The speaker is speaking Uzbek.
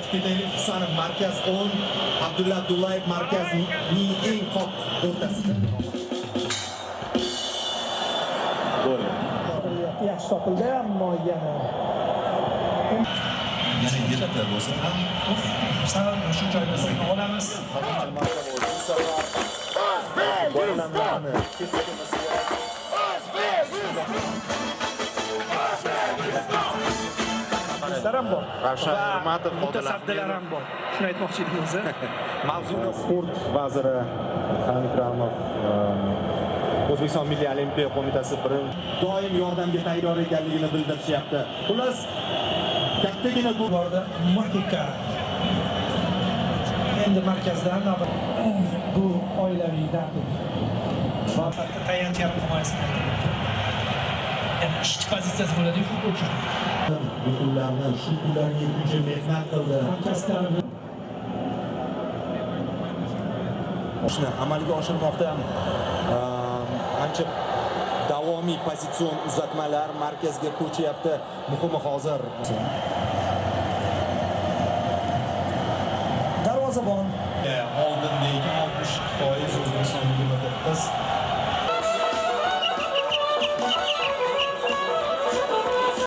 Aytib ketaylik, Husanov markaz 10, Abdulla Abdullayev markazning eng qoq o'rtasida. Bo'ldi. Yaxshi topildi, ammo yana Yana yetti bo'lsa ham Sal shu joyda to'pni olamiz. Boylanlarni keskinmasi kerak. Do'stlar ham bor. Ravshan Va Ermatov, Odil mutasaddilar Ahmedov. ham bor. Shuni aytmoqchi edim o'zi. Mavzuni Sport vaziri Adham Ikramov, O'zbekiston Milliy Olimpiya Qo'mitasi birinchi Doim yordamga tayyor ekanligini bildirishyapti. Xullas, kattagina bu Bordi Mahika. Endi markazdan bu oilaviy dard edi. Hatto tayanch yarim himoyasini. Ya'ni ishchi pozitsiyasi bo'ladi futbolchi. Bu kunlarni, shu kunlarga yetguncha mehnat qildi. Markazdan Shuni amalga oshirmoqda. Ancha davomiy pozitsion uzatmalar markazga ko'chyapti. Muhimi hozir darvozabon